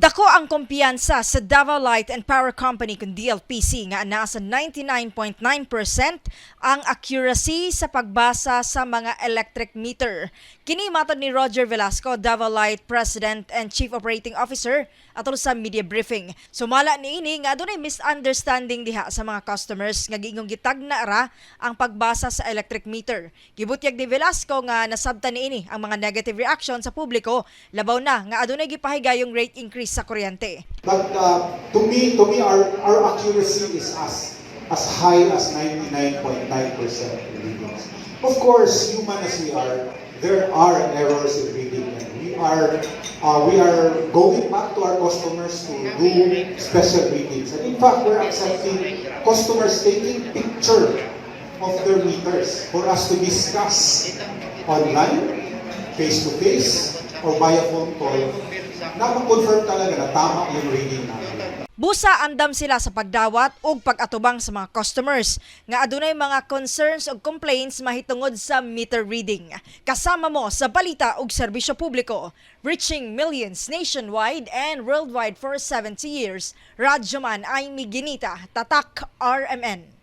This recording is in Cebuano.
Dako ang kumpiyansa sa Davao Light and Power Company kung DLPC nga nasa 99.9% ang accuracy sa pagbasa sa mga electric meter. Kini matod ni Roger Velasco, Davao Light President and Chief Operating Officer, atol sa media briefing. Sumala niini nga adunay misunderstanding diha sa mga customers nga giingong gitagna ra ang pagbasa sa electric meter. Gibutyag ni Velasco nga nasabtan niini ang mga negative reaction sa publiko, labaw na nga adunay gipahigayong rate increase sa kuryente. But to me, our accuracy is as high as 99.9% in readings. Of course, human as we are, there are errors in reading, and we are going back to our customers to do special readings. And in fact, we're accepting customers taking picture of their meters for us to discuss online, face to face, or via phone call na ma-confirm talaga na tama yung reading natin. Busa andam sila sa pagdawat ug pag-atubang sa mga customers nga adunay mga concerns ug complaints mahitungod sa meter reading. Kasama mo sa balita ug serbisyo publiko, reaching millions nationwide and worldwide for 70 years. Radyoman Aimee Ginita, Tatak RMN.